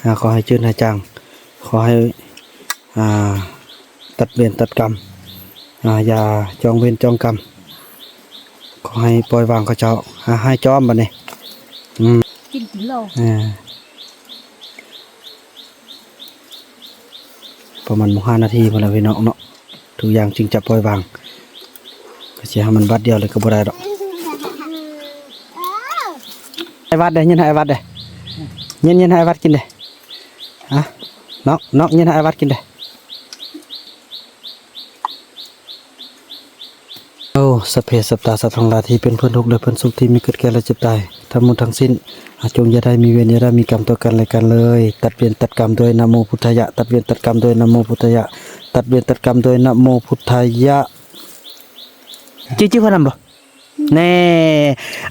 ອ່າ ຂໍໃຫ້ຈື່ນໃຫ້ຈາງ ຂໍໃຫ້ ອ່າ ຕັດເວນຕັດກຳ ອ່າ ຢ່າຈອງເວນຈອງກຳ ຂໍໃຫ້ປ່ອຍວາງເຂົາເຈົ້າ ອ່າ ໃຫ້ຈອມບັດນີ້ ອືມ ກິນກິນໂລ ອ່າ ປະມານບໍ່ຫ້ານາທີພຸ້ນລະພີ່ນ້ອງເນາະ ທຸກຢ່າງຈຶ່ງຈະປ່ອຍວາງ ກໍຊິໃຫ້ມັນບາດດຽວເລີຍກໍບໍ່ໄດ້ດອກ. ອ້າຍວັດເດ້ ເຢັນໃຫ້ອ້າຍວັດເດ້ ເຢັນ ເຢັນໃຫ້ອ້າຍວັດກິນເດ້ ຮະ ນ້ອງ ນ້ອງ ເຢັນໃຫ້ອ້າຍວັດກິນເດ້. ໂອ ສັບເພສັດຕາ ສັດທັງຫຼາຍທີ່ເປັນເພື່ອນທຸກ ແລະ ເພື່ອນສຸກ ທີ່ມີເກີດແກ່ແລະເຈັບຕາຍ ທັງໝົດທັງສິ້ນ ອາ ຈົ່ງຢ່າໄດ້ມີເວນ ຢ່າໄດ້ມີກຳຕໍ່ກັນແລະກັນເລີຍ ຕັດເວນຕັດກຳດ້ວຍນະໂມພຸດທະຍະ ຕັດເວນຕັດກຳດ້ວຍນະໂມພຸດທະຍະ ຕັດເວນຕັດກຳດ້ວຍນະໂມພຸດທະຍະ. ຈື່ ຈື່ພໍ່ນຳບໍ່? ແນ່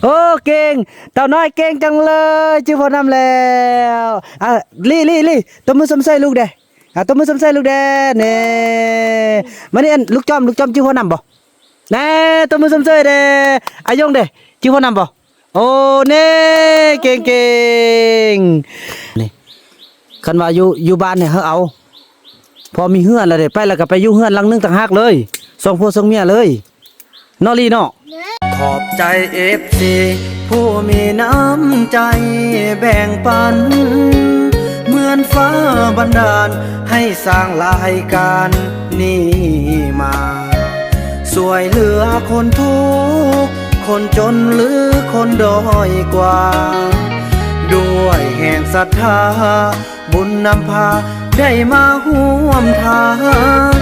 ໂອ້ ເກັ່ງ ເຕົ້ານ້ອຍເກັ່ງຈັງເລີຍ ຈື່ພໍ່ນຳແລ້ວ ອ່າ ລີ ລີ ລີ ຕົບມືຊົມເຊີຍລູກແດ່ ອ່າ ຕົບມືຊົມເຊີຍລູກແດ່ ແນ່ ມານີ້ ອັນ ລູກຈອມ ລູກຈອມຈື່ພໍ່ນຳບໍ່? ແນ່ ຕົບມືຊົມເຊີຍແດ່ ອາຍົງເດ້ ຈື່ພໍ່ນຳບໍ່? ໂອ້ ແນ່ ເກັ່ງໆ ນີ້ ຄັນວ່າຢູ່ ຢູ່ບ້ານນີ້ເຮົາເອົາ ພໍມີເຮືອນແລ້ວເດ້ ໄປແລ້ວກໍໄປຢູ່ເຮືອນຫຼັງໜຶ່ງຕ່າງຫາກເລີຍ ສອງຜົວສອງເມຍເລີຍ ເນາະລີເນາະ. ຂອບໃຈເອັຟຊີຜູ້ມີນ້ຳໃຈແບ່ງປັນ ເໝືອນຟ້າບັນດານໃຫ້ສ້າງລາຍການນີ້ມາ ຊ່ວຍເຫຼືອຄົນທຸກຄົນຈົນ ຫຼືຄົນດ້ອຍກວ່າ ດ້ວຍແຮງສັດທາ ບຸນນຳພາໄດ້ມາຮ່ວມທາງ.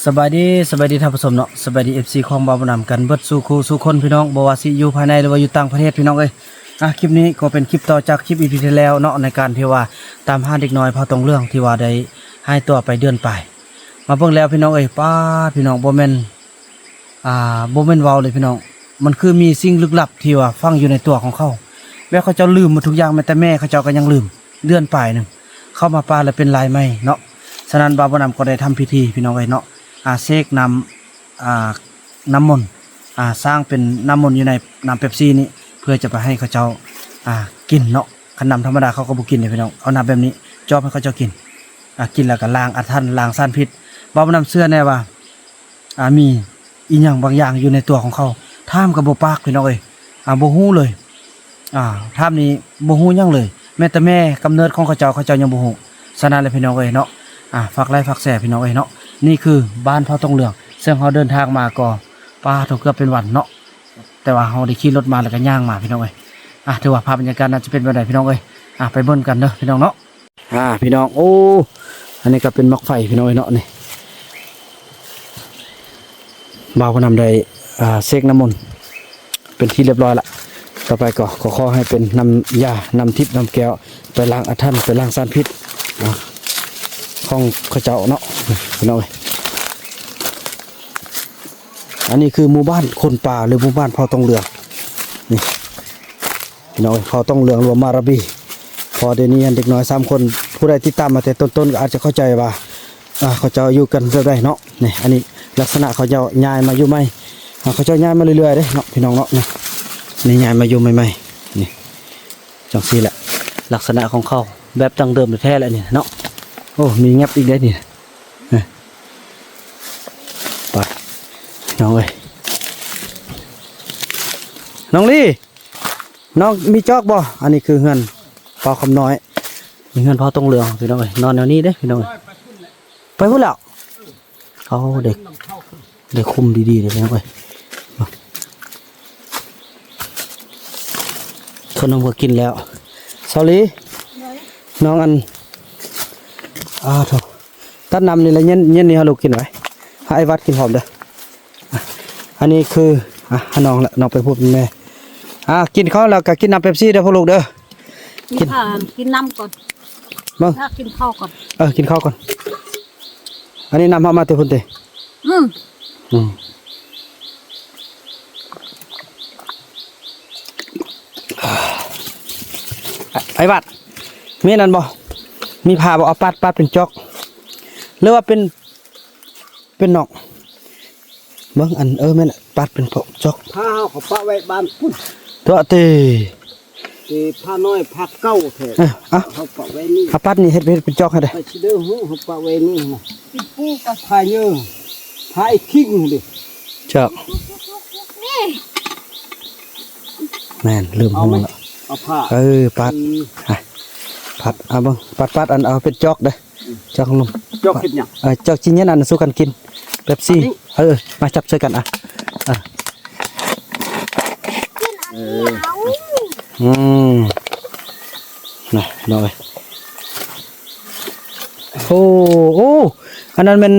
ສະບາຍດີ ສະບາຍດີທ່ານຜູ້ຊົມເນາະ ສະບາຍດີເອັຟຊີຂອງບ່າວບຸນນຳກັນເບິດສູ່ຄູ່ສູ່ຄົນພີ່ນ້ອງ ບໍ່ວ່າຊິຢູ່ພາຍໃນ ຫຼືວ່າຢູ່ຕ່າງປະເທດພີ່ນ້ອງເອີຍ. ອ່າ ຄລິບນີ້ກໍເປັນຄລິບຕໍ່ຈາກຄລິບອີພີທີ່ແລ້ວເນາະ ໃນການທີ່ວ່າຕາມຫາເດັກນ້ອຍເຜົ່າຕົງເຫຼືອງ ທີ່ວ່າໄດ້ຫາຍຕົວໄປເດືອນປາຍ ມາເບິ່ງແລ້ວພີ່ນ້ອງເອີຍ ປາດ ພີ່ນ້ອງ ບໍ່ແມ່ນ ອ່າ ບໍ່ແມ່ນເວົ້າເລີຍພີ່ນ້ອງ ມັນຄືມີສິ່ງລຶກລັບທີ່ວ່າຝັງຢູ່ໃນຕົວຂອງເຂົາ ແບບເຂົາເຈົ້າລືມໝົດທຸກຢ່າງ ແມ້ແຕ່ແມ່ເຂົາເຈົ້າກໍຍັງລືມ ເດືອນປາຍໜຶ່ງ ເຂົ້າມາປ່າແລ້ວເປັນລາຍໃໝ່ເນາະ. ສະນັ້ນບ່າວບຸນນຳກໍໄດ້ທຳພິທີພີ່ນ້ອງເອີຍເນາະ ອ່າ ເສກນ້ຳ ອ່າ ນ້ຳມົນ ອ່າ ສ້າງເປັນນ້ຳມົນຢູ່ໃນນ້ຳເປັບຊີນີ້ ເພື່ອຈະໄປໃຫ້ເຂົາເຈົ້າ ອ່າ ກິນເນາະ. ຄັນນ້ຳທຳມະດາເຂົາກໍບໍ່ກິນເດ້ພີ່ນ້ອງ ເອົານ້ຳແບບນີ້ຈອບໃຫ້ເຂົາເຈົ້າກິນ ອ່າ ກິນແລ້ວກໍລ້າງອາຖັນ ລ້າງສານພິດ. ບ່າວບຸນນຳເຊື່ອແນ່ວ່າ ອ່າ ມີອີ່ຫຍັງບາງຢ່າງຢູ່ໃນຕົວຂອງເຂົາ ຖາມກໍບໍ່ປາກພີ່ນ້ອງເອີຍ ອ່າ ບໍ່ຮູ້ເລີຍ ອ່າ ຖາມນີ້ບໍ່ຮູ້ຫຍັງເລີຍ ແມ້ແຕ່ແມ່ກຳເນີດຂອງເຂົາເຈົ້າ ເຂົາເຈົ້າຍັງບໍ່ຮູ້. ສະນັ້ນແຫຼະພີ່ນ້ອງເອີຍເນາະ ອ່າ ຝາກໄລ້ຝາກແຊພີ່ນ້ອງເອີຍເນາະ. ນີ້ຄືບ້ານເຜົ່າຕົງເຫຼືອງ ເຊິ່ງເຮົາເດີນທາງມາກໍ ປາໂທ້ ເກືອບເປັນວັນເນາະ ແຕ່ວ່າເຮົາໄດ້ຂີ່ລົດມາ ແລ້ວກໍຍ່າງມາພີ່ນ້ອງເອີຍ. ອ່າ ຖືວ່າພາບບັນຍາກາດໜ້າຈະເປັນແບບໃດພີ່ນ້ອງເອີຍ ອ່າ ໄປເບິ່ງກັນເດີພີ່ນ້ອງເນາະ. ອ່າ ພີ່ນ້ອງ ໂອ້ ອັນນີ້ກໍເປັນໝາກໄຟພີ່ນ້ອງເອີຍເນາະ ນີ້ ບ່າວຜູ້ນຳໄດ້ ອ່າ ເສກນ້ຳມົນເປັນທີ່ລຽບຮ້ອຍລະ. ຕໍ່ໄປກໍ ກໍຂໍໃຫ້ເປັນນ້ຳຢາ ນ້ຳທິບ ນ້ຳແກ້ວ ໄປລ້າງອາຖັນ ໄປລ້າງສານພິດ ອ່າ ຂອງເຂົາເຈົ້າເນາະ ພີ່ນ້ອງເອີຍ. ອັນນີ້ຄືໝູ່ບ້ານຄົນປ່າ ຫຼື ໝູ່ບ້ານເຜົ່າຕົງເຫຼືອງ ນີ້ ພີ່ນ້ອງເອີຍ ເຜົ່າຕົງເຫຼືອງ ຫຼືວ່າມາຣາບີ. ເພາະວ່າດຽວນີ້ເດັກນ້ອຍສາມຄົນ ຜູ້ໃດຕິດຕາມມາແຕ່ຕົ້ນໆ ກໍອາດຈະເຂົ້າໃຈວ່າ ອ່າ ເຂົາເຈົ້າຢູ່ກັນແບບໃດເນາະ. ນີ້ ອັນນີ້ລັກສະນະເຂົາເຈົ້າຍ້າຍມາຢູ່ໃໝ່ ອ່າ ເຂົາເຈົ້າຍ້າຍມາເລື້ອຍໆເດ້ເນາະ ພີ່ນ້ອງເນາະ. ນີ້ ນີ້ຍ້າຍມາຢູ່ໃໝ່ໆ ນີ້ ຈັ່ງຊີ້ແຫຼະ ລັກສະນະຂອງເຂົາແບບດັ້ງເດີມແທ້ໆແຫຼະນີ້ເນາະ. ໂອ້ ມີແງບອີກເດ້ນີ້ ໄປ ນ້ອງເອີຍ ນ້ອງລີ ນ້ອງມີຈອກບໍ່? ອັນນີ້ຄືເຮືອນເຜົ່າຄຳນ້ອຍ ມີເຮືອນເຜົ່າຕົງເຫຼືອງ ພີ່ນ້ອງເອີຍ ນອນແນວນີ້ເດ້ ພີ່ນ້ອງເອີຍ. ໄປພຸ້ນແລ້ວ ເອົາເດັກ ໄດ້ຄຸມດີໆເດ້ ພີ່ນ້ອງເອີຍ. ເຂົານ້ອງກໍກິນແລ້ວ ສາວລີ ໂດຍ ນ້ອງອັນ ອ່າ ໂທ້ ຕັດນ້ຳນີ້ລະ ເຢັນ ເຢັນນີ້ໃຫ້ລູກກິນໄວ້ ໃຫ້ອ້າຍວັດກິນພ້ອມເດີ. ອ່ະ ອັນນີ້ຄື ອ່ະ ໃຫ້ນ້ອງລະ ນ້ອງເປັນຜູ້ເປັນແມ່ ອ່າ ກິນເຂົ້າແລ້ວກໍກິນນ້ຳເປັບຊີເດີພວກລູກເດີ. ກິນ ກິນ ອ່າ ກິນນ້ຳກ່ອນ ເບິ່ງ ຖ້າກິນເຂົ້າກ່ອນ ເອີ ກິນເຂົ້າກ່ອນ. ອັນນີ້ນ້ຳເຮົາມາແຕ່ພຸ້ນຕິ? ອືມ ອືມ. ອ້າຍວັດ ມີອັນນັ້ນບໍ່? ມີຜ້າບໍ່? ເອົາປາດ ປາດເປັນຈອກ ຫຼືວ່າເປັນ ເປັນນອກ ເບິ່ງອັນ ເອີ ແມ່ນ ປາດເປັນເພາະຈອກ ພາເຮົາເຂົາປະໄວ້ບ້ານພຸ້ນ ຕົວະເຕ ເອີ ພານ້ອຍພາເກົ່າແທ້ ເອີ ເອົາ ເຮົາປະໄວ້ນີ້ ເອົາປາດນີ້ເຮັດ ເຮັດເປັນຈອກໃຫ້ເດ້ ໄປຊິເດີ ເຮົາປະໄວ້ນີ້ນະ ຕິດປູກໍພາເຍີ ພາໄອ້ຄິງເດ້ ຈອກ ນີ້ ແມ່ນ ເລີ່ມຮູ້ແລ້ວ ເອົາໄໝ ເອົາພາ ເອີ ປາດ ອືມ ອ່ະ ປາດ ເອົາເບິ່ງ ປາດ ປາດ ອັນ ເອົາເປັນຈອກເດ້ ຈອກລົງ ຈອກເຮັດຫຍັງ? ເອີ ຈອກຊິເຢັນອັນສູ່ກັນກິນ ເປັບຊີ ອັນນີ້ ເອີ ມາຈັບຊ່ວຍກັນ ອ່ະ ອ່ະ ກິນອັນດຽວ ເອີ ອືມ ນະ ນ້ອງເອີຍ ໂອ້ ໂອ້ ອັນນັ້ນແມ່ນ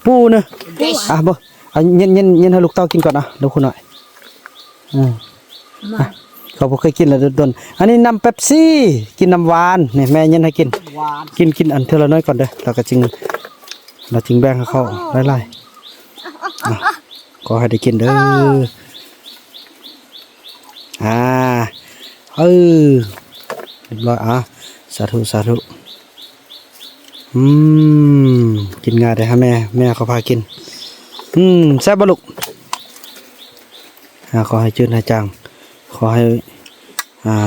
ປູເນາະ ເດ ອ່ະ ບໍ່ ເອົາ ເຢັນ ເຢັນ ເຢັນໃຫ້ລູກເຕົ້າກິນກ່ອນ ອ່ະ ລູກຜູ້ນ້ອຍ ອືມ ມາ ອ່ະ ເຂົາບໍ່ເຄີຍກິນແລ້ວດົນໆ ອັນນີ້ນ້ຳເປັບຊີ ກິນນ້ຳຫວານ ນີ້ແມ່ເຢັນໃຫ້ກິນ ຫວານ ກິນ ກິນອັນເທື່ອລະໜ້ອຍກ່ອນເດີ ແລ້ວກໍຈຶ່ງ ລາວຈຶ່ງແບ່ງໃຫ້ເຂົາຫຼາຍໆ ອ່ະ ຂໍໃຫ້ໄດ້ກິນເດີ ອ່າ ເອີ ຮຽບຮ້ອຍ ອ່າ ສາທຸ ສາທຸ ອືມ ກິນງ່າຍເດ້ຫາແມ່ ແມ່ເຂົາພາກິນ ອືມ ແຊບບໍ່ລູກ? ອ່າ ຂໍໃຫ້ຈືນໃຫ້ຈາງ ຂໍໃຫ້ ອ່າ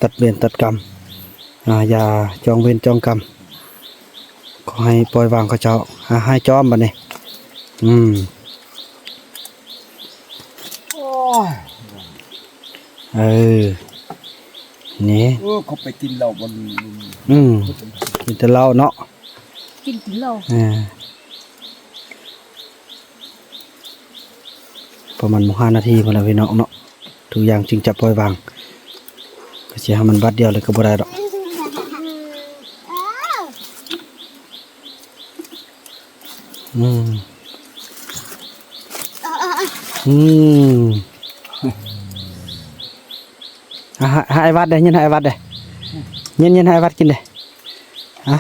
ຕັດເວນຕັດກຳ ອ່າ ຢ່າຈອງເວນຈອງກຳ ຂໍໃຫ້ປ່ອຍວາງເຂົາເຈົ້າ ອ່າ ໃຫ້ຈອມບັດນີ້ ອືມ ໂອ້ຍ ເອີ ນີ້ ເອີ ເຂົາໄປກິນເຫຼົ້າບໍ່ ອືມ ກິນແຕ່ເຫຼົ້າເນາະ ກິນແຕ່ເຫຼົ້າ ເອີ ປະມານບໍ່ຫ້ານາທີພຸ້ນລະພີ່ນ້ອງເນາະ ທຸກຢ່າງຈຶ່ງຈະປ່ອຍວາງ ກໍຊິໃຫ້ມັນບາດດຽວເລີຍກໍບໍ່ໄດ້ດອກ ອືມ ອືມ ອ່ະ ໃຫ້ ໃຫ້ອ້າຍວັດເດ້ ເຢັນໃຫ້ອ້າຍວັດເດ້ ເຢັນ ເຢັນໃຫ້ອ້າຍວັດກິນເດ້ ອ່ະ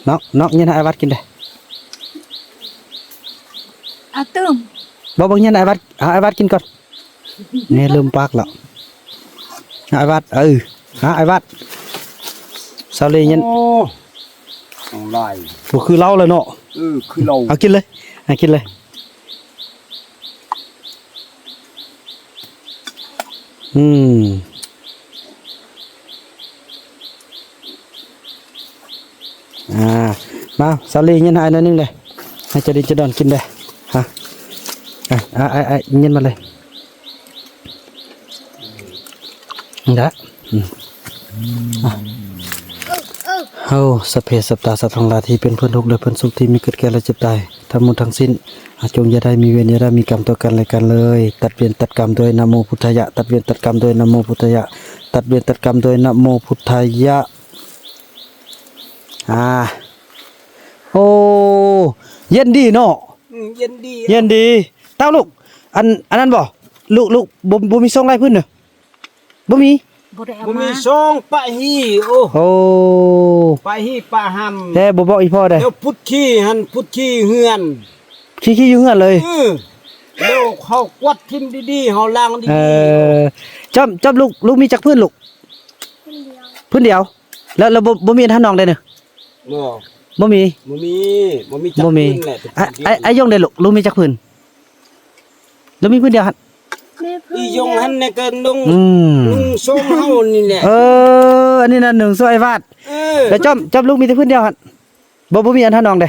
ນ້ອງ ນ້ອງ ເຢັນໃຫ້ອ້າຍວັດກິນເດ້ ອາ ຕື່ມ ບໍ່ ບໍ່ ເຢັນໃຫ້ອ້າຍວັດ ເອົາອ້າຍວັດກິນກ່ອນ ແມ່ລືມປາກແລ້ວ ອ້າຍວັດ ເອີ ຫາອ້າຍວັດ ສາວລີເຢັນ ໂອ້ ນ້ຳລາຍ ບໍ່ຄືເຫຼົ້າແລ້ວເນາະ ເອີ ຄືເຫຼົ້າ ເອົາກິນເລີຍ ເອົາກິນເລີຍ ອືມ ອ່າ ມາ ສາວລີ ເຢັນໃຫ້ອ້າຍໜ້ອຍໜຶ່ງເດ້ ໃຫ້ຈະດິນຈະດອນກິນເດ້ ຮະ ອ່າ ອ້າຍ ອ້າຍ ອ້າຍ ເຢັນມາເລີຍ ນີ້ລະ ອືມ ອ່າ ໂອ້ ສັບເພສັດຕາ ສັດທັງຫຼາຍທີ່ເປັນເພື່ອນທຸກ ແລະ ເພື່ອນສຸກ ທີ່ມີເກີດແກ່ແລະເຈັບຕາຍ ທັງໝົດທັງສິ້ນ ອາ ຈົ່ງຢ່າໄດ້ມີເວນ ຢ່າໄດ້ມີກຳຕໍ່ກັນແລະກັນເລີຍ ຕັດເວນຕັດກຳດ້ວຍນະໂມພຸດທາຍະ ຕັດເວນຕັດກຳດ້ວຍນະໂມພຸດທາຍະ ຕັດເວນຕັດກຳດ້ວຍນະໂມພຸດທາຍະ ອາ ໂອ້ ເຢັນດີເນາະ ອືມ ເຢັນດີ ເຢັນດີ ເຕົ້າລູກ ອັນ ອັນນັ້ນບໍ່ ລູກ ລູກ ບໍ່ ບໍ່ມີຊ່ອງໄລ່ພື້ນເນາະ ບໍ່ມີ ບໍ່ໄດ້ເອົາ ບໍ່ມີ ມາ ຊ່ອງປະຮີ ໂອ້ ໂອ້ ປະຮີປະຫຳ ແຕ່ບໍ່ບອກອີ່ພໍ່ໃດ ແລ້ວພຸດຂີ້ຫັ້ນ ພຸດຂີ້ເຮືອນ ຂີ້ ຂີ້ຢູ່ເຮືອນເລີຍ ເອີ ແລ້ວເຮົາກວາດຖິ້ມດີໆ ເຮົາລ້າງດີໆ ເອີ ຈອມ ຈອມ ລູກ ລູກມີຈັກພື້ນລູກ? ພື້ນດຽວ ແລ້ວ ແລ້ວບໍ່ ບໍ່ມີອັນທະນອງໃດເນາະ? ບໍ່ ບໍ່ມີ ບໍ່ມີ ບໍ່ມີຈັກ ບໍ່ມີ ພື້ນແຫຼະ ອ້າຍ ອ້າຍຍົງເດ້ລູກ ລູກມີຈັກພື້ນ? ລູກມີພື້ນດຽວຫັ້ນ ອີຍົງຫັ້ນແຫຼະກໍນຸ່ງ ອືມ ນຸ່ງຊົງເຮົານີ້ແຫຼະ ເອີ ອັນນີ້ນະນຸ່ງຊົງອ້າຍວາດ ເອີ ແລ້ວຈອມ ຈອມລູກມີແຕ່ພື້ນດຽວຫັ້ນ ບໍ່ ບໍ່ມີອັນທະນອງເດ້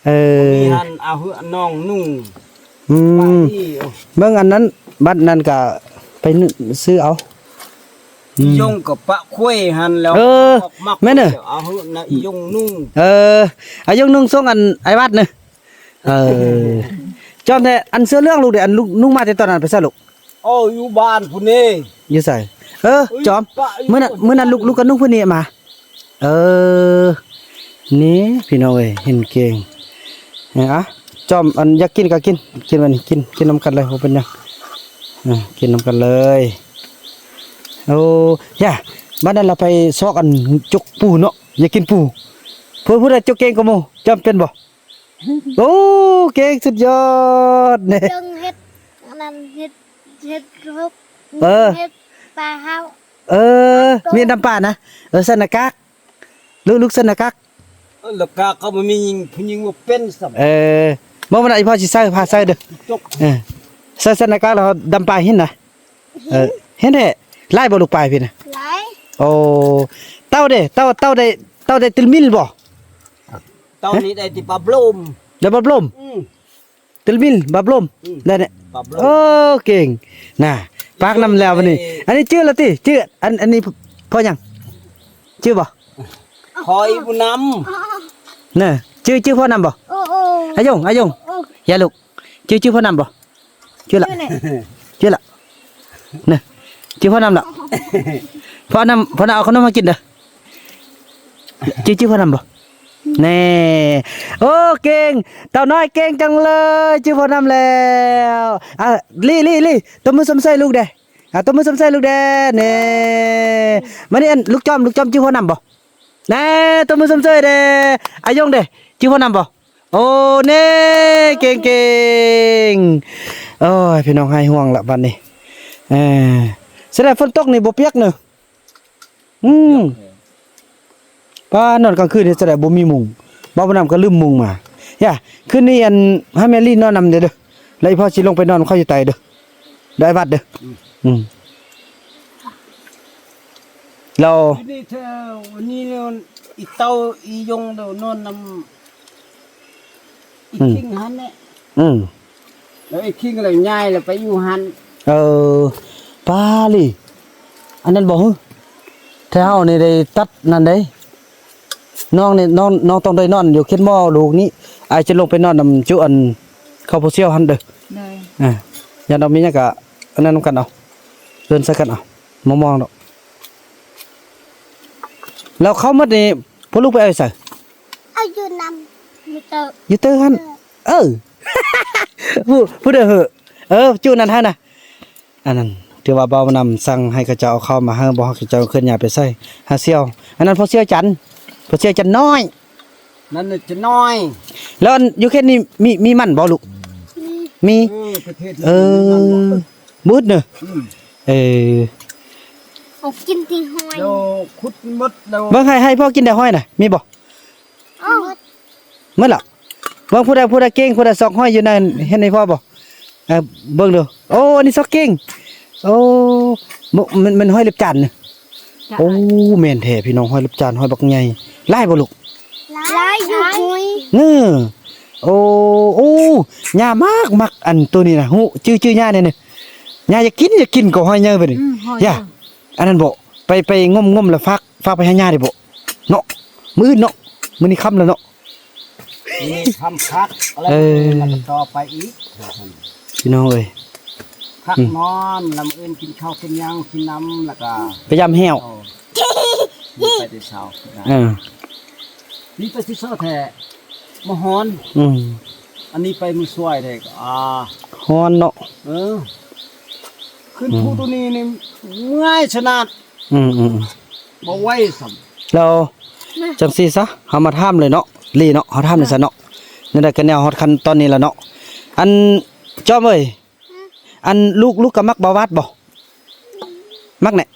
ເອີ ມີຫັ້ນ ເອົາເຫືອນ້ອງນຸ່ງ ອືມ ເບິ່ງອັນນັ້ນ ບັດນັ້ນກະໄປຊື້ເອົາ ອືມ ອີຍົງກໍປະຄວາຍຫັ້ນແລ້ວ ເອີ ອອກມາ ແມ່ນເດີ ເອົາເຫືອນະ ອີຍົງນຸ່ງ ເອີ ອາຍົງນຸ່ງຊົງອັນອ້າຍວາດເນາະ ເອີ ຈອມແທ້ ອັນເສື້ອເຫຼືອງລູກເດ ອັນລູກນຸ່ງມາແຕ່ຕອນນັ້ນໄປໃສລູກ? ໂອ້ ຢູ່ບ້ານພຸ້ນເດ. ຢູ່ໃສ? ເອີ ເອີຍ ຈອມ ປະຢູ່ ມື້ນັ້ນ ມື້ນັ້ນລູກ ລູກກໍນຸ່ງຜູ້ນີ້ມາ. ເອີ ນີ້ພີ່ນ້ອງເອີຍ ເຫັນເກັ່ງ. ເອີ ອະ ຈອມ ອັນຢາກກິນກໍກິນ ກິນບັດນີ້ ກິນ ກິນນຳກັນເລີຍ ບໍ່ເປັນຫຍັງ. ເອີ ກິນນຳກັນເລີຍ. ໂອ້ ຢ່າ ບັດນັ້ນລະໄປຊອກອັນຈົກປູເນາະ ຢາກກິນປູ. ຜູ້ ຜູ້ໃດຈົກເກັ່ງກວ່າໝູ່? ຈອມເປັນບໍ່? ໂອ້ ເກັ່ງສຸດຍອດເດ້. ເຊິ່ງເຮັດອັນນັ້ນ ເຮັດ ເຮັດຫົກ ເອີ ເຮັດປາເຮົາ ເອີ ມີນ້ຳປານະ. ເອີ ໃສ່ໜ້າກາກ ລູກ ລູກໃສ່ໜ້າກາກ. ເອີ ໜ້າກາກກໍບໍ່ມີຍິງ ຜູ້ຍິງບໍ່ເປັນຊ້ຳ. ເອີ ບໍ່ ມື້ໜ້າອີ່ພໍ່ຊິໃສ່ ພາໃສ່ເດີ. ເອີ ໃສ່ຊັ້ນນາກາກແລ້ວດຳປາຍເຫັນນະ. ເອີ ເຫັນແທ້. ຫຼາຍບໍ່ລູກປາຍພີ້ນະ? ຫຼາຍ. ໂອ້ ເຕົ່າເດ? ເຕົ່າ ເຕົ່າໄດ້ ເຕົ່າໄດ້ຕຶລມິນບໍ່? ເຕົ່ານີ້ໄດ້ແຕ່ປາໂບລມ. ໄດ້ປາໂບລມ? ອືມ. ຕຶລມິນ ປາໂບລມ. ອືມ. ໄດ້ແຫຼະ. ປາໂບລມ. ໂອ້ ເກັ່ງນະ ປາກນຳແລ້ວບັດນີ້. ອັນນີ້ຈື່ແລ້ວຕິ? ຈື່ ອັນ ອັນນີ້ພໍ່ຫຍັງ? ຈື່ບໍ່? ພໍ່ອີບຸນນຳ. ນະ ຈື່ ຈື່ພໍ່ນຳບໍ່? ອາຍົງ ອາຍົງ ຢ່າລູກ. ຈື່ ຈື່ພໍ່ນຳບໍ່? ຈື່ລະ ຈື່ລະ. ນະ ຈື່ພໍ່ນຳລະ. ພໍ່ນຳ ພໍ່ນຳເອົາຂະໜົມມາກິນເດີ. ຈື່ ຈື່ພໍ່ນຳບໍ່? ແນ່ ໂອ້ ເກັ່ງ ເຕົ້ານ້ອຍເກັ່ງຈັງເລີຍ ຈື່ພໍ່ນຳແລ້ວ. ອ່າ ລີ ລີ ລີ ຕົບມືຊົມເຊີຍລູກແດ່. ອ່າ ຕົບມືຊົມເຊີຍລູກແດ່. ແນ່ ມານີ້ ອັນ ລູກຈອມ ລູກຈອມຈື່ພໍ່ນຳບໍ່? ແນ່ ຕົບມືຊົມເຊີຍແດ່. ອາຍົງເດ? ຈື່ພໍ່ນຳບໍ່? ໂອ້ ແນ່ ເກັ່ງໆ. ໂອ້ຍ ພີ່ນ້ອງຫາຍຫ່ວງລະບັດນີ້. ເອີ ສະແດງຝົນຕົກນີ້ບໍ່ປຽກເນີ. ອືມ ປ້າ ນອນກາງຄືນເຮັດຈັ່ງໃດບໍ່ມີມຸ້ງ. ບ່າວບຸນນຳກໍລືມມຸ້ງມາ. ຢ່າ ຄືນນີ້ ອັນ ໃຫ້ແມ່ລີນອນນຳເດີ ແລ້ວອີ່ພໍ່ຊິລົງໄປນອນເຂົາຢູ່ໃຕ້ເດີ ໄດ້ວັດເດີ. ອືມ ອືມ ແລ້ວ ນີ້ແທ້ ນີ້ແລ້ວ ອີເຕົ້າ ອີຍົງ ແລ້ວນອນນຳ ອີ ອືມ ຄິງຫັ້ນແຫຼະ. ອືມ ແລ້ວອີຄິງແລ້ວຍ້າຍແລ້ວໄປຢູ່ຫັ້ນ. ເອີ ປາລີ ອັນນັ້ນບໍ່? ແຖວເຮົານີ້ໄດ້ຕັດນັ້ນເດ້. ນ້ອງນີ້ ນ້ອງ ນ້ອງຕ້ອງໄດ້ນອນຢູ່ເຂດໝໍລູກນີ້. ອ້າຍຈະລົງໄປນອນນຳຈຸອັນເຂົາຜູ້ຊ່ຽວຫັ້ນເດີ. ໂດຍ ອ່າ ຢ້ານເຮົາມີຫຍັງກະອັນນັ້ນນຳກັນເອົາ ເດີນໃສ່ກັນເອົາ ມອງໆດອກ. ແລ້ວເຂົ້າໝົດນີ້ ພວກລູກໄປເອົາໃສ? ເອົາຢູ່ນຳ ຢູ່ເຕີ ຢູ່ເຕີຫັ້ນ. ເອີ ເອີ ຜູ້ ຜູ້ໃດເຫາະ? ເອີ ຈຸນັ້ນຫັ້ນນະ. ອັນນັ້ນ ຖືວ່າບ່າວນຳສັ່ງໃຫ້ເຂົາເຈົ້າເອົາເຂົ້າມາໃຫ້ ບໍ່ໃຫ້ເຂົາເຈົ້າເຄື່ອນຍ້າຍໄປໃສ ຫາສ່ຽວ. ອັນນັ້ນພໍ່ສ່ຽວຈັນ ພໍ່ສ່ຽວຈັນນ້ອຍ. ນັ້ນນະ ຈະນ້ອຍ. ແລ້ວອັນຢູ່ເຂດນີ້ມີ ມີມັນບໍ່ລູກ? ມີ ມີ. ເອີ ປະເທດ ເອີ ມີມັນບໍ່? ບໍ່ອຶດເນີ. ອືມ ເອີ ເອົາກິນທີ່ຫ້ອຍ ແລ້ວຂຸດໝົດແລ້ວ. ເບິ່ງ ໃຫ້ ໃຫ້ພໍ່ກິນແຕ່ຫ້ອຍນະ ມີບໍ່? ເອົາ ໝົດລະ. ເບິ່ງຜູ້ໃດ ຜູ້ໃດເກັ່ງ ຜູ້ໃດຊອກຫ້ອຍຢູ່ນັ້ນ ເຫັນໃຫ້ພໍ່ບໍ່? ເອີ ເບິ່ງດູ. ໂອ້ ອັນນີ້ຊອກເກັ່ງ. ໂອ້ ບໍ່ ມັນ ມັນຫ້ອຍເລັບຈານນະ. ໂອ້ ແມ່ນແທ້ພີ່ນ້ອງ ຫ້ອຍເລັບຈານ ຫ້ອຍບັກໃຫຍ່. ຫຼາຍບໍ່ລູກ? ຫຼາຍຢູ່. ເອີ ໂອ້ ໂອ້ ຍ່າມັກ ມັກອັນໂຕນີ້ນະ. ຮູ້ ຈື່ ຈື່ຍ່າແດ່ນີ້. ຍ່າຢາກກິນ ຢາກກິນກໍຫ້ອຍໃຫຍ່ບັດນີ້. ອືມ ຫ້ອຍ ຢ່າ ອັນນັ້ນບໍ່ ໄປ ໄປງົມໆ ແລ້ວຝາກ ຝາກໄປໃຫ້ຍ່າໄດ້ບໍ່? ເນາະ ມື້ອື່ນເນາະ ມື້ນີ້ຄ່ຳແລ້ວເນາະ. ນີ້ຄຳຄັກ ເອີ ແລ້ວກໍຕໍ່ໄປອີກ ພີ່ນ້ອງເອີຍ. ພັກ ອືມ ນອນ ລຳອື່ນກິນເຂົ້າກິນຫຍັງ ກິນນ້ຳ ແລ້ວກໍພະຍາຍາມແຫ້ວ. ເອີ ໄປແຕ່ເຊົ້າ. ເອີ ນີ້ໄປຊິເຊົ້າແທ້ ມາຮ້ອນ. ອືມ ອັນນີ້ໄປມື້ຊ່ວຍແທ້ ອ່າ ຮ້ອນເນາະ. ເອີ ຂຶ້ນ ອືມ ພູໂຕນີ້ນີ້ເມື່ອຍຂະໜາດ. ອືມໆໆ ບໍ່ໄຫວຊ້ຳ. ແລ້ວຈັ່ງຊີ້ຊະ ເຮົາມາຖາມເລີຍເນາະ ລີເນາະ ເຮົາຖາມເລີຍຊະເນາະ. ແນວໃດກໍແນວຮອດຂັ້ນຕອນນີ້ລະເນາະ. ອັນ ຈອມເອີຍ ອັນ ລູກ ລູກກໍມັກບ່າວວາດບໍ່? ມັກແນະ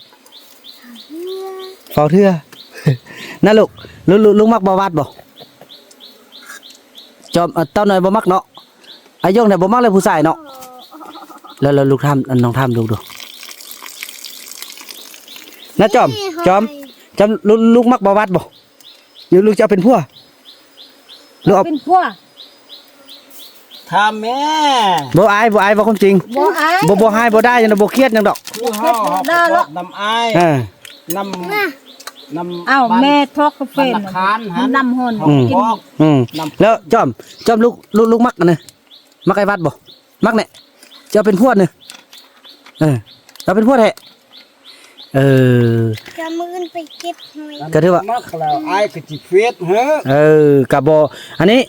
ເຝົ້າເທື່ອ ນະລູກ. ລູກ ລູກ ລູກມັກບ່າວວາດບໍ່? ຈອມ ເອີ ເຕົ້ານ້ອຍບໍ່ມັກເນາະ. ອາຍົງນີ້ບໍ່ມັກເລີຍຜູ້ຊາຍເນາະ. ແລ້ວ ແລ້ວລູກຖາມ ອັນ ນ້ອງຖາມລູກດູ. ນະຈອມ ຈອມ ຈອມ ລູກ ລູກມັກບ່າວວາດບໍ່? ລູກ ລູກຈະເອົາເປັນຜົວ? ລູກເອົາເປັນຜົວ. ຖາມແມ່. ບໍ່ອາຍ ບໍ່ອາຍ ເວົ້າຄວາມຈິງ. ບໍ່ອາຍ ບໍ່ ບໍ່ຮ້າຍ ບໍ່ດ່າຫຍັງດອກ ບໍ່ຄຽດຫຍັງດອກ. ຄືເຮົາ ເຮົາກໍບອກນຳອ້າຍ ເອີ ນຳ ນຳ ອ້າວ ແມ່ທອກກາເຟນຳຮ້ອນ ອືມ ກິນ. ອືມ ແລ້ວຈອມ ຈອມ ລູກ ລູກ ລູກມັກອັນນີ້ ມັກອ້າຍວັດບໍ່? ມັກແນະ ຈະເອົາເປັນຜົວນີ້. ເອີ ເອົາເປັນຜົວແທ້. ເອີ ຈະມື້ອື່ນໄປເກັບຫອຍ ກໍຖືວ່າມັກແລ້ວ ອ້າຍກໍຊິເຟດເຮີ. ເອີ ກໍບໍ່ ອັນນີ້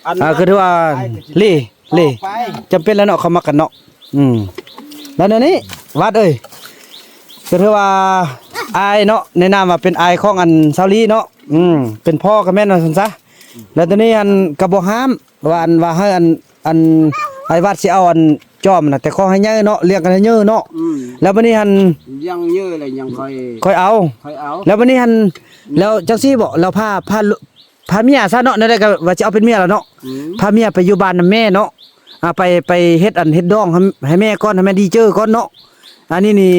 ອັນ ອ່າ ກໍຖືວ່າ ອ້າຍກໍຊິ ລີ ລີ ຕໍ່ໄປ ຈຳເປັນແລ້ວເນາະ ເຂົາມັກກັນເນາະ. ອືມ ແລ້ວແນວນີ້ ວັດເອີຍ ກໍຖືວ່າອ້າຍເນາະ ໃນນາມວ່າເປັນອ້າຍຂອງອັນສາວລີເນາະ. ອືມ ເປັນພໍ່ກໍແມ່ນວ່າຊັ້ນຊະ. ແລ້ວຕອນນີ້ອັນກໍບໍ່ຫ້າມ ວ່າອັນ ວ່າໃຫ້ອັນ ອັນ ອ້າຍວັດຊິເອົາອັນຈອມນະ ແຕ່ຂໍໃຫ້ໃຫຍ່ເນາະ ລ້ຽງກັນໃຫ້ເຍີເນາະ. ອືມ ແລ້ວບັດນີ້ຫັ້ນ ລ້ຽງເຍີແລ້ວຍັງຄ່ອຍ ຄ່ອຍເອົາ ຄ່ອຍເອົາ. ແລ້ວບັດນີ້ຫັ້ນ ອືມ ແລ້ວຈັ່ງຊີ້ບໍ ແລ້ວພາ ພາ ພ ພາເມຍຊະເນາະ ແນວໃດກໍວ່າຊິເອົາເປັນເມຍລະເນາະ. ອືມ ພາເມຍໄປຢູ່ບ້ານນຳແມ່ເນາະ. ອ່າ ໄປ ໄປເຮັດອັນເຮັດດອງໃຫ້ ໃຫ້ແມ່ກ່ອນ ໃຫ້ແມ່ດີເຈີກ່ອນເນາະ. ອັນນີ້ນີ້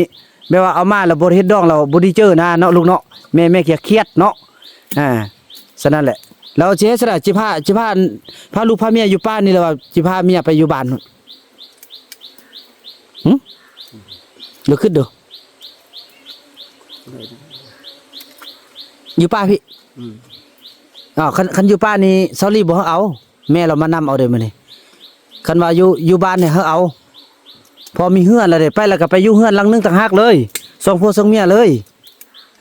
ແບບວ່າເອົາມາແລ້ວບໍ່ໄດ້ເຮັດດອງແລ້ວບໍ່ດີເຈີນະເນາະລູກເນາະ. ແມ່ ແມ່ຄຽດເນາະ. ອ່າ ສະນັ້ນແຫຼະ ແລ້ວຊິເຮັດຊັ້ນລະ ຊິພາ ຊິພາ ພາລູກພາເມຍຢູ່ປ່ານີ້ ຫຼືວ່າຊິພາເມຍໄປຢູ່ບ້ານ? ຫຶ? ລອງຄິດດູ. ຢູ່ປ່າພີ້. ອືມ ອ້າວ ຄັນ ຄັນຢູ່ປ່ານີ້ ຊາວລີບໍ່ໃຫ້ເອົາ. ແມ່ລາວມານຳເອົາເດ້ມື້ນີ້. ຄັນວ່າຢູ່ ຢູ່ບ້ານນີ້ໃຫ້ເອົາ ພໍມີເຮືອນແລ້ວເດ້ ໄປແລ້ວກໍໄປຢູ່ເຮືອນຫຼັງໜຶ່ງຕ່າງຫາກເລີຍ ສອງຜົວສອງເມຍເລີຍ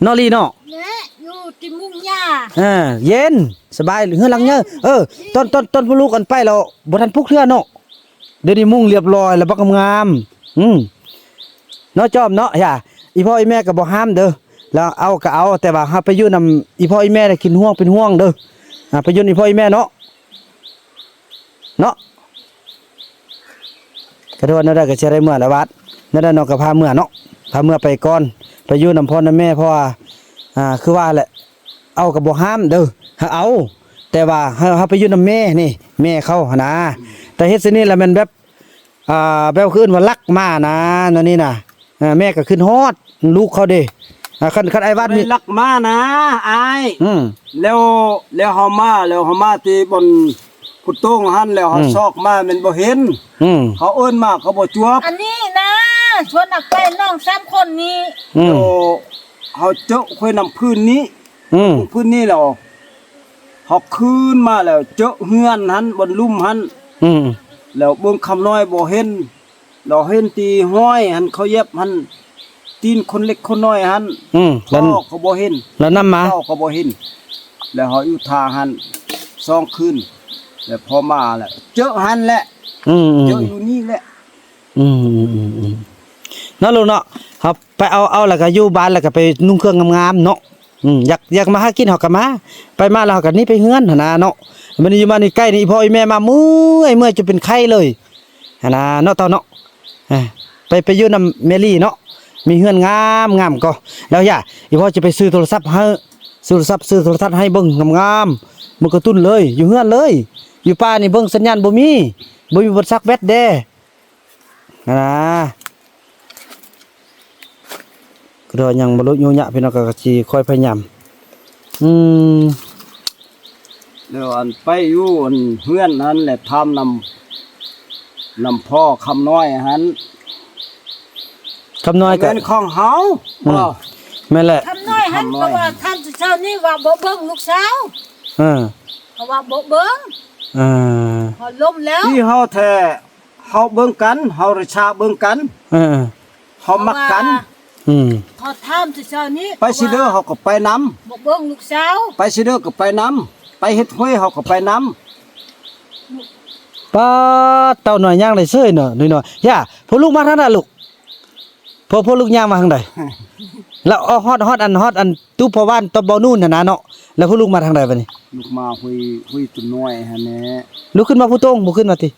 ເນາະ ລີເນາະ. ແມ່ຢູ່ຕິມຸງຫຍ້າ ເອີ ເຢັນສະບາຍ ເຮືອນຫຼັງໃຫຍ່. ເອີ ຕອນ ຕອນ ຕອນພວກລູກອັນໄປແລ້ວບໍ່ທັນປຸກເທື່ອເນາະ. ດຽວນີ້ມຸງລຽບລ້ອຍແລ້ວ ບັກງາມໆ. ອືມ ເນາະ ຈອມເນາະ. ຢ່າ ອີພໍ່ອີແມ່ກໍບໍ່ຫ້າມເດີ ລາວເອົາກໍເອົາ ແຕ່ວ່າເຮົາໄປຢູ່ນຳອີພໍ່ອີແມ່ ໄດ້ກິນຫ່ວງເປັນຫ່ວງເດີ. ອ່າ ໄປຢູ່ນຳອີພໍ່ອີແມ່ເນາະ ເນາະ. ກະຖືວ່າແນວໃດກໍຊິໄດ້ເມືອແລ້ວບາດ ແນວໃດນ້ອງກໍພາເມືອເນາະ ພາເມືອໄປກ່ອນ ໄປຢູ່ນຳພໍ່ນຳແມ່. ເພາະວ່າ ອ່າ ຄືວ່າແຫຼະ ເອົາກໍບໍ່ຫ້າມເດີ ໃຫ້ເອົາ ແຕ່ວ່າໃຫ້ເຮົາໄປຢູ່ນຳແມ່ນີ້ ແມ່ເຂົາຫັ້ນນາ. ແຕ່ເຮັດຊັ້ນນີ້ລະແມ່ນແບບ ອ່າ ແບບຄືເອີ້ນວ່າລັກມານະ ແນວນີ້ນະ. ເອີ ແມ່ກໍຄຶດຮອດລູກເຂົາເດ້. ອ່າ ຄັນ ຄັນອ້າຍວັດນີ້ລັກມານະອ້າຍ. ອືມ ແລ້ວ ແລ້ວເຮົາມາ ແລ້ວເຮົາມາທີ່ບ່ອນຜູ້ໂຕ້ງຫັ້ນ ແລ້ວເຮົາ ອືມ ຊອກມາແມ່ນບໍ່ເຫັນ. ອືມ ເຮົາເອີ້ນມາເຂົາບໍ່ຈວບ. ອັນນີ້ນະ ຊວນອອກໄປນ້ອງສາມຄົນນີ້. ອືມ ແລ້ວເຮົາເຈີະຂ້ອຍນຳພື້ນນີ້. ອືມ ພື້ນນີ້ແລ້ວ ເຮົາຄືນມາແລ້ວເຈີະເຮືອນຫັ້ນ ບ່ອນລຸ່ມຫັ້ນ. ອືມ ແລ້ວເບິ່ງຄຳນ້ອຍບໍ່ເຫັນ ລາວເຫັນແຕ່ຮອຍຫັ້ນ ເຂົາຢຽບຫັ້ນ ຕີນຄົນເລັກຄົນນ້ອຍຫັ້ນ. ອືມ ເຂົາກໍບໍ່ເຫັນ ລາວນຳມາ ເຂົາກໍບໍ່ເຫັນ. ແລ້ວເຮົາຢູ່ທ່າຫັ້ນສອງຄືນ ແລ້ວພໍມາແລ້ວເຈີະຫັ້ນແຫຼະ. ອືມ ເຈີະຢູ່ນີ້ແຫຼະ. ອືມ ເນາະລູກເນາະ ເຮົາໄປເອົາ ເອົາແລ້ວກໍຢູ່ບ້ານ ແລ້ວກໍໄປນຸ່ງເຄື່ອງງາມໆເນາະ. ອືມ ຢາກ ຢາກມາຫາກິນເຮົາກໍມາ ໄປມາແລ້ວເຮົາກໍໜີໄປເຮືອນຫັ້ນນະເນາະ. ມື້ນີ້ຢູ່ມານີ້ໃກ້ນີ້ ອີພໍ່ອີແມ່ມາເມື່ອຍ ເມື່ອຍຈົນເປັນໄຂ້ເລີຍຫັ້ນນະເນາະ ເຕົ້າເນາະ. ອ່າ ໄປ ໄປຢູ່ນຳແມ່ລີເນາະ ມີເຮືອນງາມໆກໍ. ແລ້ວຢ່າ ອີພໍ່ຈະໄປຊື້ໂທລະສັບໃຫ້ ຊື້ໂທລະສັບ ຊື້ໂທລະທັດໃຫ້ເບິ່ງງາມໆ ເບິ່ງກາຕູນເລີຍ ຢູ່ເຮືອນເລີຍ. ຢູ່ປ່ານີ້ເບິ່ງສັນຍານບໍ່ມີ ບໍ່ມີບ່ອນສັກແບັດເດ້. ຫັ້ນນະ ກໍຍັງບໍ່ລຸຍຫຍາ ພີ່ນ້ອງ ກໍຊິຄ່ອຍພະຍາຍາມ. ອືມ ແລ້ວອັນໄປຢູ່ອັນເຮືອນຫັ້ນແຫຼະ ຖາມນຳ ນຳພໍ່ຄຳນ້ອຍຫັ້ນ. ຄຳນ້ອຍກໍແມ່ນຂອງເຮົາ. ອືມ ບໍ່ ແມ່ນແຫຼະ. ຄຳນ້ອຍຫັ້ນກໍວ່າທ່ານເຈົ້ານີ້ວ່າບໍ່ເບິ່ງລູກສາວ. ເອີ ເຂົາວ່າບໍ່ເບິ່ງ. ເອີ ເຂົາລົ້ມແລ້ວ ທີ່ເຮົາແທ້ ເຮົາເບິ່ງກັນ ເຮົາໄດ້ຊາເບິ່ງກັນ. ເອີ ເຮົາມັກກັນ. ອືມ ເຮົາຖາມຊື່ໆນີ້ ໄປຊິເດີ ເຮົາກໍໄປນຳ ບໍ່ເບິ່ງລູກສາວ. ໄປຊິເດີກໍໄປນຳ ໄປເຮັດຫ້ວຍເຮົາກໍໄປນຳ. ປ້າດ ເຕົ້ານ້ອຍຍ່າງໄດ້ເສີຍເນາະ ນ້ອຍໆ. ຢ່າ ພວກລູກມາທາງໃດລູກ? ພວກ ພວກລູກຍ່າງມາທາງໃດ? ແລ້ວອອກຮອດ ຮອດອັນ ຮອດອັນ ຕູພໍ່ບ້ານຕອບເບົານູນຫັ້ນນະເນາະ. ແລ້ວພວກລູກມາທາງໃດບັດນີ້? ລູກມາຫ້ວຍ ຫ້ວຍຕົວນ້ອຍຫັ້ນແຫຼະ. ລູກຂຶ້ນມາພູໂຕ່ງ ບໍ່ຂຶ້ນມາຕິ?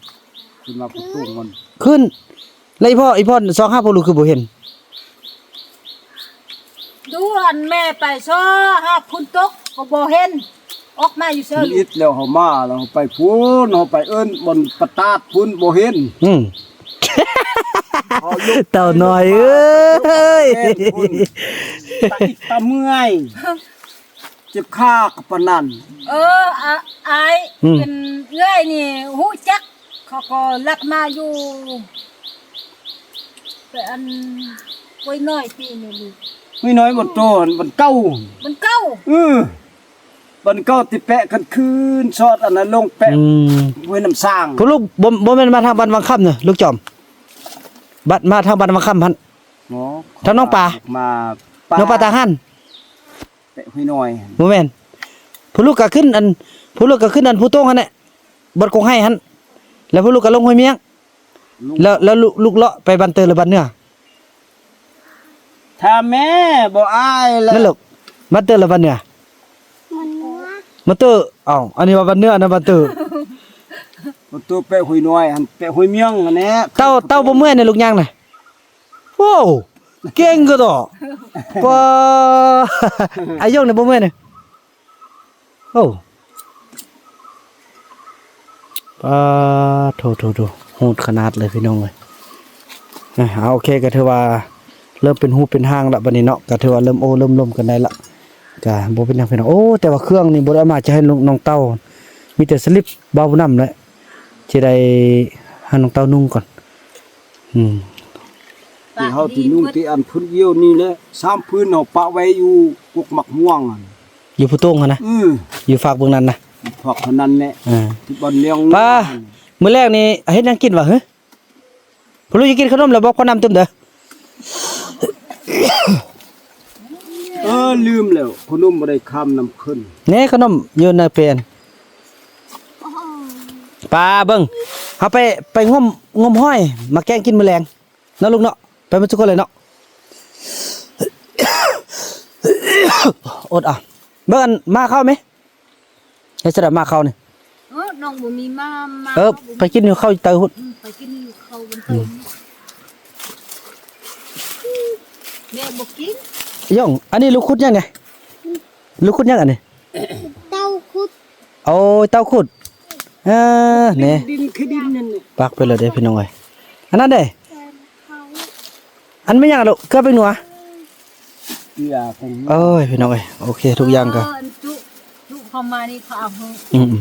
ຂຶ້ນມາພູໂຕ່ງມັນ ຂຶ້ນ. ແລ້ວອີ່ພໍ່ ອີ່ພໍ່ຊອກຫາພວກລູກຄືບໍ່ເຫັນ? ດູອັນແມ່ໄປຊອກຫາພຸ້ນຕົກກໍບໍ່ເຫັນ ອອກມາຢູ່ເຊີ. ອີກແລ້ວເຮົາມາແລ້ວ ເຮົາໄປພຸ້ນ ເຮົາໄປເອີ້ນບ່ອນປະຕາດພຸ້ນ ບໍ່ເຫັນ. ອືມ ເຮົາລຸກ ເຕົ້ານ້ອຍເອີຍ ຕາອິດຕາເມື່ອຍ ເຈັບຂາກໍປານນັ້ນ. ເອີ ອາ ອ້າຍ ອືມ ເປັນເອື້ອຍນີ້ຮູ້ຈັກ ເຂົາກໍລັກມາຢູ່ ໄປອັນ ຫ້ວຍນ້ອຍປີນີ້ລູກ. ຫ້ວຍນ້ອຍບ່ອນໂຕຫັ້ນ ບ່ອນເກົ່າ ບ່ອນເກົ່າ. ເອີ ບ່ອນເກົ່າທີ່ແປະກັນຄືນຊອດອັນນັ້ນລົງແປະ ອືມ ຫ້ວຍນ້ຳສ້າງ. ພວກລູກ ບໍ່ ບໍ່ແມ່ນມາທາງບ້ານວັງຄຳເນາະ ລູກຈອມ? ບັດມາທາງບ້ານວັງຄຳຫັ້ນ. ບໍ່ ທາງໜອງປາ ມາ ໜອງປາຕາຫານ. ແປະຫ້ວຍນ້ອຍ ບໍ່ແມ່ນ. ພວກລູກກໍຂຶ້ນອັນ ພວກລູກກໍຂຶ້ນອັນພູໂຕ່ງຫັ້ນແຫຼະ ບ່ອນກົງໄຮ່ຫັ້ນ. ແລ້ວພວກລູກກໍລົງຫ້ວຍມຽງ ແລ້ວ ແລ້ວລູກ ລູກເລາະໄປບ້ານເຕີ ຫຼືບ້ານເໜືອ? ຖາມແມ່ ບໍ່ອາຍແຫຼະ. ນັ້ນລູກ ບ້ານເຕີ ຫຼືບ້ານເໜືອ? ບ້ານເໜືອ. ບ້ານເຕີ. ເອົ້າ ອັນນີ້ວ່າບ້ານເໜືອ ອັນນັ້ນບ້ານເຕີ. ປະຕູແປະຫ້ວຍນ້ອຍຫັ້ນ ແປະຫ້ວຍມຽງຫັ້ນແຫຼະ. ເຕົ້າ ເຕົ້າບໍ່ເມື່ອຍໃນລູກຍ່າງນະ? ໂອ້ ເກັ່ງກະໂຕ. ປາ ອາຍົງນີ້ບໍ່ເມື່ອຍນີ້. ໂອ້ ປາໂທ້ໆໆ ໂຫດຂະໜາດເລີຍພີ່ນ້ອງເອີຍ. ເອົາ ໂອເຄ ກໍຖືວ່າເລີ່ມເປັນຮູເປັນຮ່າງລະບັດນີ້ເນາະ, ກໍຖືວ່າເລີ່ມໂອ້ເລີ່ມລົມກັນໄດ້ລະ, ກໍບໍ່ເປັນຫຍັງພີ່ນ້ອງ. ໂອ້ ແຕ່ວ່າເຄື່ອງນີ້ບໍ່ໄດ້ເອົາມາຈະໃຫ້ນ້ອງເຕົ້າ, ມີແຕ່ສະລິບບ່າວນຳແຫຼະ ຊິໄດ້ໃຫ້ນ້ອງເຕົ້ານຸ່ງກ່ອນ. ອືມ ທີ່ເຮົາທີ່ນຸ່ງທີ່ອັນພື້ນດຽວນີ້ແຫຼະ, ສາມພື້ນເຮົາປະໄວ້ຢູ່ກົກໝາກມ່ວງຫັ້ນ ຢູ່ພູໂຕ່ງຫັ້ນນະ. ອື ຢູ່ຟາກເບື້ອງນັ້ນນະ, ຟາກເທົ່ານັ້ນແຫຼະ. ອ່າ ທີ່ບ່ອນລ້ຽງ ປ້າ ມື້ແລງນີ້ເຮັດຫຍັງກິນຫວາ? ຫື ບໍ່ຮູ້ຈະກິນຂະໜົມແລ້ວບໍ່? ຂໍນ້ຳຕື່ມເດີ. ເອີ ລືມແລ້ວ, ຂະໜົມບໍ່ໄດ້ຄຳນຳຂຶ້ນ. ແນ່ ຂະໜົມຢູ່ໃນເປັນ. ປ້າເບິ່ງ, ເຮົາໄປ ໄປງົມ ງົມຫອຍມາແກງກິນມື້ແລງເນາະລູກເນາະ, ໄປໝົດທຸກຄົນເລີຍເນາະ. ອົດເອົາ. ເບິ່ງອັນໝາເຂົ້າແມ. ເຮັດຈັ່ງໃດໝາເຂົ້ານີ້? ເອີ ນ້ອງບໍ່ມີໝາ ໝາ. ເອີ ໄປກິນຢູ່ເຂົ້າເຕີພຸ້ນ. ອືມ ໄປກິນຢູ່ເຂົ້າບັນເຕີ. ອືມ ແມ່ບໍ່ກິນ. ຫຍັງ ອັນນີ້ລູກຂຸດຫຍັງນີ້? ລູກຂຸດຫຍັງອັນນີ້? ເຕົ້າຂຸດ. ໂອ້ຍ ເຕົ້າຂຸດ. ເອີ ນີ້ ດິນຄືດິນນັ້ນ. ປັກໄປເລີຍເດ້ພີ່ນ້ອງເອີຍ. ອັນນັ້ນເດ້? ອັນແມ່ນຫຍັງລະລູກ? ເກືອແປ້ງນົວ. ເກືອແປ້ງນົວ. ໂອ້ຍ ພີ່ນ້ອງເອີຍ ໂອເຄ ທຸກຢ່າງກໍ ເອີ ອັນຈຸ ຈຸເຂົ້າມານີ້ເຂົາເອົາໃຫ້. ອືມ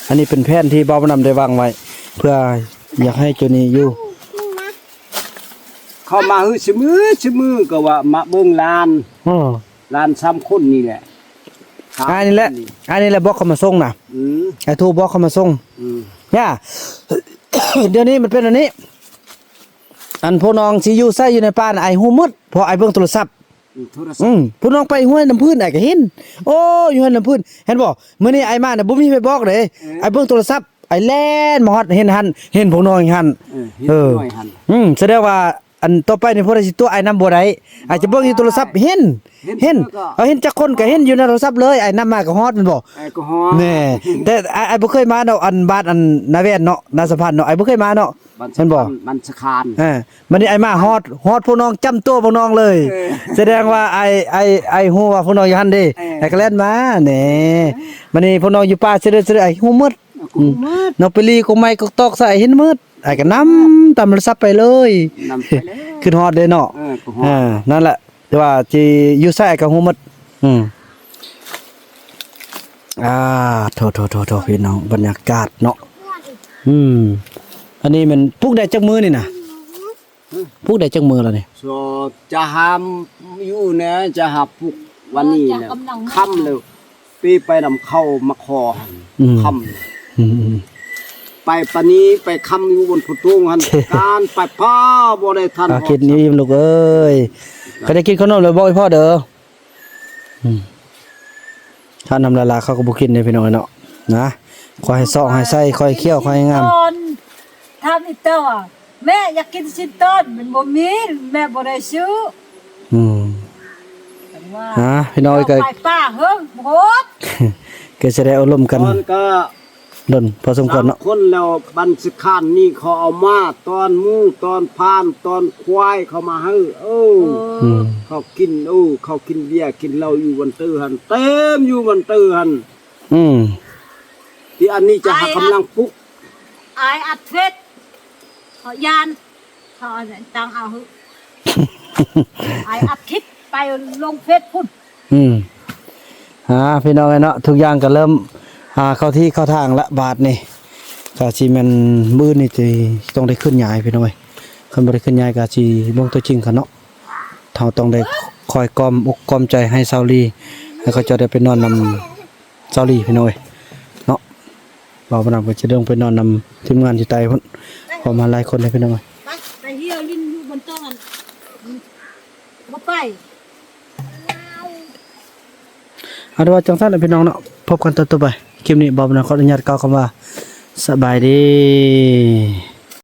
ໆ ອັນນີ້ເປັນແຜນທີ່ບ່າວບຸນນຳໄດ້ວາງໄວ້ ເພື່ອຢາກໃຫ້ໂຈນີຢູ່. ເຂົ້າມາຮືຊິມື້ ຊິມື້ກໍວ່າມາເບິ່ງຫຼານ. ເອີ ຫຼານສາມຄົນນີ້ແຫຼະ. ອ້າຍນີ້ແຫຼະ ອ້າຍນີ້ແຫຼະບອກເຂົາມາສົ່ງນະ. ອືມ ອ້າຍໂທບອກເຂົາມາສົ່ງ. ອືມ ຍ່າ ດຽວນີ້ມັນເປັນອັນນີ້ ອັນພວກນ້ອງຊິຢູ່ໃສຢູ່ໃນປ່ານະ ອ້າຍຮູ້ໝົດ ເພາະອ້າຍເບິ່ງໂທລະສັບ. ອືມ ໂທລະສັບ. ອືມ ພວກນ້ອງໄປຫ້ວຍນ້ຳພື້ນ ອ້າຍກໍເຫັນ. ໂອ້ ຢູ່ຫ້ວຍນ້ຳພື້ນ ເຫັນບໍ່? ມື້ນີ້ອ້າຍມານະ ບໍ່ມີໃຜບອກເດ້. ເອີ ອ້າຍເບິ່ງໂທລະສັບ ອ້າຍແລ່ນມາຮອດ ເຫັນຫັ້ນ ເຫັນພວກນ້ອງຫັ້ນ. ເອີ ເຫັນ ເອີ ພວກນ້ອງຫັ້ນ. ອືມ ສະແດງວ່າ ອັນຕໍ່ໄປນີ້ ຜູ້ໃດຊິຕົວະອ້າຍນຳບໍ່ໄດ້. ອ້າຍຈະເບິ່ງຢູ່ໂທລະສັບ ເຫັນ ເຫັນ ເຫັນ ເອີ ເຫັນຈັກຄົນກໍເຫັນຢູ່ໃນໂທລະສັບເລີຍ. ອ້າຍນຳມາກໍຮອດແມ່ນບໍ່? ອ້າຍກໍຮອດ. ແນ່ ແຕ່ອ້າຍ ອ້າຍບໍ່ເຄີຍມາດອກ ອັນບ້ານອັນນາແວ່ນເນາະ ນາສະພານເນາະ ອ້າຍບໍ່ເຄີຍມາເນາະ. ແມ່ນບໍ່? ບ້ານສະຄານ. ເອີ ບັດນີ້ອ້າຍມາຮອດ ຮອດພວກນ້ອງຈ້ຳຕົວພວກນ້ອງເລີຍ. ເອີ ສະແດງວ່າອ້າຍ ອ້າຍ ອ້າຍຮູ້ວ່າພວກນ້ອງຢູ່ຫັ້ນເດ້. ເອີ ອ້າຍກໍແລ່ນມາ. ແນ່ ບັດນີ້ພວກນ້ອງຢູ່ປ່າເສດເລີຍ ອ້າຍຮູ້ໝົດ. ອືມ ນ້ອງໄປລີ້ກົກໄມ້ກົກຕອກໃສ່ເຫັນໝົດ. ອ້າຍກໍນຳຕາມໂທລະສັບໄປເລີຍ. ນຳໄປເລີຍ ຄຶດຮອດເດ້ເນາະ. ເອີ ກໍຮອດ. ເອີ ນັ້ນແຫຼະ ແຕ່ວ່າຊິຢູ່ໃສອ້າຍກໍຮູ້ໝົດ. ອືມ ອ່າ ໂທໆໆໆ ພີ່ນ້ອງ ບັນຍາກາດເນາະ. ອືມ ອັນນີ້ແມ່ນປູກໄດ້ຈັກມື້ນີ້ນະ? ປູກໄດ້ຈັກມື້ແລ້ວນີ້? ຈະຫາມຢູ່ແນະ ຈະຫາປຸກວັນນີ້ແຫຼະ. ຄ່ຳແລ້ວ ປີໄປນຳເຂົ້າມາຂໍຫັ້ນ. ອືມ ຄ່ຳ. ອືມ ໄປປານນີ້ ໄປຄ່ຳຢູ່ບົນພູໂຕ່ງຫັ້ນ. ການໄປປ້າບໍ່ໄດ້ທັນ. ອ່າ ກິນອີ່ມລູກເອີຍ. ຄັນໄດ້ກິນຂະໜົມແລ້ວບອກອີ່ພໍ່ເດີ. ອືມ ຖ້ານ້ຳລາໆ ເຂົາກໍບໍ່ກິນເດ້ພີ່ນ້ອງເອີຍເນາະ. ນະ ຂໍໃຫ້ຊອກໃຫ້ໃສ່ ຂໍໃຫ້ຂຽວ ຂໍໃຫ້ງາມ. ຖາມອີ່ເຕົ້າວ່າ ແມ່ຢາກກິນຊີ້ນຕ້ອນ ມັນບໍ່ມີ ແມ່ບໍ່ໄດ້ຊື້. ອືມ ວ່າ ຮະ ພີ່ນ້ອງເອີຍ ກໍໄປປ່າເຫິງໂພດ. ກໍຈະໄດ້ອົບຮົມກັນ ກໍດົນພໍສົມຄວນເນາະ. ສາມຄົນແລ້ວ ບັນສະຄານນີ້ເຂົາເອົາມາ ຕອນໝູ ຕອນພານ ຕອນຄວາຍ ເຂົາມາໃຫ້. ໂອ້ ເອີ ອືມ ເຂົາກິນ ໂອ້ ເຂົາກິນເບຍກິນເຫຼົ້າຢູ່ວັນເຕີຫັ້ນ ເຕັມຢູ່ວັນເຕີຫັ້ນ. ອືມ ທີ່ອັນນີ້ຈະຫາກຳລັງປຸກ. ອ້າຍອັດເຟດ ເຂົາຢ້ານ ເຂົາອັນນັ້ນຕັ້ງເອົາ ອ້າຍອັດຄລິບໄປລົງເຟດພຸ້ນ. ອືມ ອ່າ ພີ່ນ້ອງເອີຍເນາະ ທຸກຢ່າງກໍເລີ່ມ ອ່າ ເຂົ້າທີ່ເຂົ້າທາງລະບາດນີ້. ກໍຊິແມ່ນມື້ນີ້ຊິຕ້ອງໄດ້ເຄື່ອນຍ້າຍພີ່ນ້ອງເອີຍ. ຄັນບໍ່ໄດ້ເຄື່ອນຍ້າຍກໍຊິເບິ່ງຕົວຈິງກັນເນາະ. ເຮົາຕ້ອງໄດ້ຄອຍກອມອົກກອມໃຈໃຫ້ຊາວລີ ໃຫ້ເຂົາເຈົ້າໄດ້ໄປນອນນຳຊາວລີພີ່ນ້ອງເອີຍເນາະ. ບ່າວບຸນນຳກໍຈະລົງໄປນອນນຳທີມງານຢູ່ໃຕ້ພຸ້ນ ເຂົ້າມາຫຼາຍຄົນເລີຍພີ່ນ້ອງເອີຍ. ໄປ ໄປຮຽວຫຼິ້ນຢູ່ບົນໂຕະຫັ້ນ ບໍ່ໄປ. ເອົາ ແຕ່ວ່າຈັ່ງຊັ້ນແຫຼະພີ່ນ້ອງເນາະ ພົບກັນຕອນຕໍ່ໄປ. ຄລິບນີ້ບ່າວບຸນນຳຂໍອະນຸຍາດກ່າວຄຳວ່າ ສະບາຍດີ.